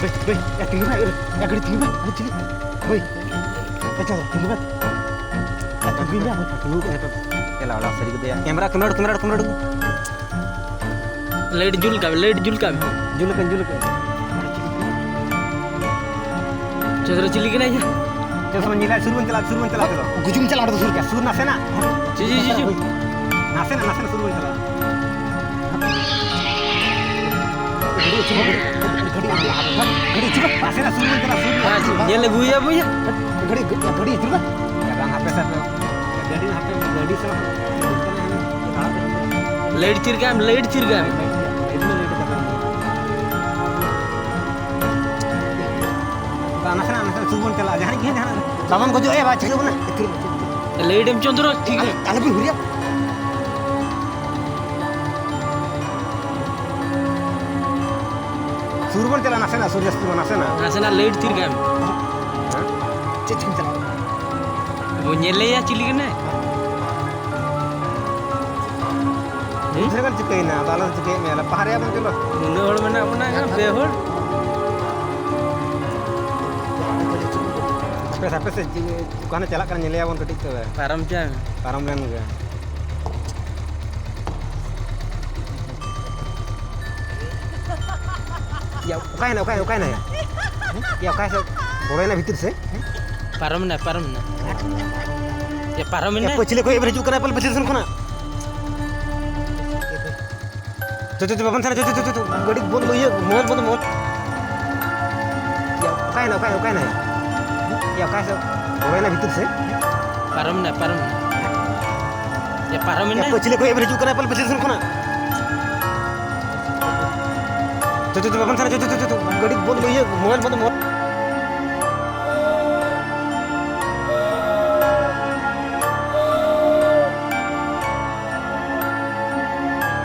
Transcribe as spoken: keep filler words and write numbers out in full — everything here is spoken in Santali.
ᱦᱳᱭ, ᱦᱳᱭ, ᱭᱟ, ᱛᱤᱸᱜᱩ ᱢᱮ, ᱭᱟ, ᱜᱟᱹᱰᱤ ᱛᱤᱸᱜᱩ ᱢᱮ, ᱟᱨᱮ ᱪᱤᱞᱤ? ᱦᱳᱭ, ᱟᱪᱪᱷᱟ, ᱛᱤᱸᱜᱩ ᱢᱮ᱾ ᱛᱤᱸᱜᱩ ᱢᱮ᱾ ᱮᱞᱟ, ᱚᱱᱟ ᱥᱟᱹᱨᱤ ᱠᱟᱛᱷᱟ᱾ ᱠᱮᱢᱮᱨᱟ, ᱠᱮᱢᱮᱨᱟ, ᱠᱮᱢᱮᱨᱟ ᱩᱰᱩᱠ᱾ ᱞᱟᱭᱤᱴ ᱡᱩᱞ ᱠᱟᱜ ᱢᱮ, ᱞᱟᱭᱤᱴ ᱡᱩᱞ ᱠᱟᱜ ᱢᱮ᱾ ᱡᱩᱞ ᱟᱠᱟᱱ, ᱡᱩᱞ ᱟᱠᱟᱱ᱾ ᱪᱚᱫᱽᱨᱚ ᱪᱤᱞᱤ ᱠᱟᱱᱟᱭ ᱭᱟ? ᱪᱚᱥᱢᱟ ᱧᱮᱞᱟ, ᱥᱩᱨ ᱵᱚᱱ ᱪᱟᱞᱟᱜ, ᱥᱩᱨ ᱵᱚᱱ ᱪᱟᱞᱟᱜ, ᱪᱚᱞᱚ᱾ ᱜᱩᱡᱩᱢ ᱪᱟᱞᱟᱜ, ᱚᱸᱰᱮ ᱫᱚ ᱥᱩᱨ ᱜᱮᱭᱟ, ᱥᱩᱨ ᱱᱟᱥᱮᱱᱟᱜ᱾ ᱪᱤ, ᱪᱤ, ᱪᱤ, ᱪᱤ᱾ ᱱᱟᱥᱮᱱᱟᱜ, ᱱᱟᱥᱮᱱᱟᱜ ᱥᱩᱨ ᱵᱚᱱ ᱪᱟᱞᱟᱜ᱾ ᱜᱟᱹᱰᱤ ᱟᱹᱪᱩᱨ ᱢᱮ, ᱜᱟᱹᱰᱤ, ᱜᱟᱹᱰᱤ, ᱜᱟᱹᱰᱤ ᱟᱹᱪᱩᱨ ᱢᱮ᱾ ᱱᱟᱥᱮᱱᱟᱜ ᱥᱩᱨ ᱵᱚᱱ ᱪᱟᱞᱟᱜ, ᱥᱩᱨ ᱵᱚᱱ ᱪᱟᱞᱟᱜ᱾ ᱧᱮᱞ ᱟᱹᱜᱩᱭᱟ ᱵᱚᱭᱦᱟ᱾ ᱜᱟᱹᱰᱤ, ᱜᱟᱹᱰᱤ ᱟᱹᱪᱩᱨ ᱢᱮ᱾ ᱵᱟᱝ, ᱦᱟᱯᱮ ᱥᱮ, ᱜᱟᱹᱰᱤ ᱦᱟᱯᱮ, ᱜᱟᱹᱰᱤ ᱥᱮ ᱵᱟᱝ? ᱞᱟᱭᱤᱴ ᱛᱷᱤᱨ ᱠᱟᱜ ᱢᱮ, ᱞᱟᱭᱤᱴ ᱛᱷᱤᱨ ᱠᱟᱜ ᱢᱮ᱾ ᱵᱟᱝ, ᱱᱟᱥᱮᱱᱟᱜ, ᱱᱟᱥᱮᱱᱟᱜ ᱥᱩᱨ ᱵᱚᱱ ᱪᱟᱞᱟᱜᱼᱟ, ᱡᱟᱦᱟᱸᱭ ᱜᱮ ᱡᱟᱦᱟᱱᱟᱜ ᱵᱟᱵᱚᱱ ᱜᱚᱡᱚᱜᱼᱟ, ᱵᱟ ᱪᱤᱠᱟᱹ ᱵᱚᱱᱟ᱾ ᱞᱟᱭᱤᱴ ᱮᱢ ᱪᱚᱸᱫᱽᱨᱚ, ᱴᱷᱤᱠ ᱟᱞᱚ, ᱟᱞᱚᱵᱚᱱ ᱦᱩᱨᱤᱭᱟ᱾ ᱥᱩᱨ ᱵᱚᱱ ᱪᱟᱞᱟᱜᱼᱟ, ᱱᱟᱥᱮᱱᱟᱜ ᱥᱩᱨ ᱡᱟᱹᱥᱛᱤ ᱵᱚᱱ, ᱱᱟᱥᱮᱱᱟᱜ᱾ ᱱᱟᱥᱮᱱᱟᱜ ᱞᱟᱭᱤᱴ ᱛᱷᱤᱨ ᱠᱟᱜ ᱢᱮ᱾ ᱪᱮᱫ ᱪᱤᱠᱟᱹᱢ ᱪᱟᱞᱟᱜᱼᱟ? ᱵᱚᱱ ᱧᱮᱞᱮᱭᱟ ᱪᱤᱞᱤ ᱠᱟᱱᱟᱭ᱾ ᱵᱩᱡᱽ ᱨᱮᱵᱮᱱ ᱪᱤᱠᱟᱹᱭᱮᱱᱟ? ᱟᱫᱚ ᱟᱞᱚ ᱪᱤᱠᱟᱹᱭᱮᱫ ᱢᱮᱭᱟ, ᱞᱟᱯᱟ ᱦᱟᱨᱮ ᱟᱵᱚᱱ ᱪᱚᱞᱚ᱾ ᱱᱩᱱᱟᱹᱜ ᱦᱚᱲ ᱢᱮᱱᱟᱜ ᱵᱚᱱᱟ, ᱯᱮ ᱦᱚᱲ᱾ ᱦᱟᱯᱮ, ᱦᱟᱯᱮ ᱥᱮ, ᱪᱮᱫ, ᱚᱠᱟ ᱦᱟᱱᱮ ᱪᱟᱞᱟᱜ ᱠᱟᱱᱟ, ᱧᱮᱞᱮᱭᱟᱵᱚᱱ ᱠᱟᱹᱴᱤᱡ ᱛᱚᱵᱮ᱾ ᱯᱟᱨᱚᱢ ᱪᱟᱞ᱾ ᱯᱟᱨᱚᱢ ᱞᱮᱱ ᱜᱮ᱾ ᱭᱟ, ᱚᱠᱟᱭᱮᱱᱟ, ᱚᱠᱟᱭᱮᱱᱟ, ᱚᱠᱟᱭᱮᱱᱟ ᱭᱟ? ᱭᱟ, ᱚᱠᱟ ᱥᱮᱫ? ᱵᱚᱞᱚᱭᱮᱱᱟ ᱵᱷᱤᱛᱤᱨ ᱥᱮᱫ? ᱯᱟᱨᱚᱢᱮᱱᱟ, ᱯᱟᱨᱚᱢᱮᱱᱟ᱾ ᱭᱟ, ᱯᱟᱨᱚᱢᱮᱱᱟ᱾ ᱯᱟᱹᱪᱷᱞᱟᱹ ᱠᱷᱚᱱ ᱮᱵᱷᱨᱮᱡ ᱦᱤᱡᱩᱜ ᱠᱟᱱᱟ, ᱯᱟᱞᱮ ᱯᱟᱹᱪᱷᱞᱟᱹ ᱥᱮᱱ ᱠᱷᱚᱱᱟᱜ᱾ ᱪᱚ, ᱪᱚ, ᱪᱚ, ᱵᱟᱵᱚᱱ ᱥᱮᱱᱟ, ᱪᱚ, ᱪᱚ, ᱪᱚ, ᱪᱚ, ᱪᱚ, ᱜᱟᱹᱰᱤ ᱵᱚᱱᱫ, ᱤᱭᱟᱹ, ᱢᱳᱵᱟᱭᱤᱞ ᱵᱚᱱᱫ, ᱢᱳᱵᱟᱭᱤᱞ᱾ ᱭᱟ, ᱚᱠᱟᱭᱮᱱᱟ, ᱚᱠᱟᱭᱮᱱᱟ, ᱚᱠᱟᱭᱮᱱᱟ? ᱭᱟ, ᱚᱠᱟ ᱥᱮᱫ? ᱵᱚᱞᱚᱭᱮᱱᱟ ᱵᱷᱤᱛᱤᱨ ᱥᱮᱫ? ᱯᱟᱨᱚᱢᱮᱱᱟ, ᱯᱟᱨᱚᱢᱮᱱᱟ᱾ ᱭᱟ, ᱯᱟᱨᱚᱢᱮᱱᱟ᱾ ᱭᱟ, ᱯᱟᱹᱪᱷᱞᱟᱹ ᱠᱷᱚᱱ ᱮᱵᱷᱨᱮᱡ ᱦᱤᱡᱩᱜ ᱠᱟᱱᱟ, ᱯᱟᱞᱮ ᱯᱟᱹᱪᱷᱞᱟᱹ ᱥᱮᱱ ᱠᱷᱚᱱᱟᱜ᱾ ᱪᱚ, ᱪᱚ, ᱪᱚ, ᱵᱟᱵᱚᱱ ᱥᱮᱱᱟ, ᱪᱚ, ᱪᱚ, ᱪᱚ, ᱪᱚ, ᱪᱚ, ᱜᱟᱹᱰᱤ ᱵᱚᱱᱫ, ᱤᱭᱟᱹ, ᱢᱳᱵᱟᱭᱤᱞ ᱵᱚᱱᱫ, ᱢᱳᱵᱟᱭᱤᱞ᱾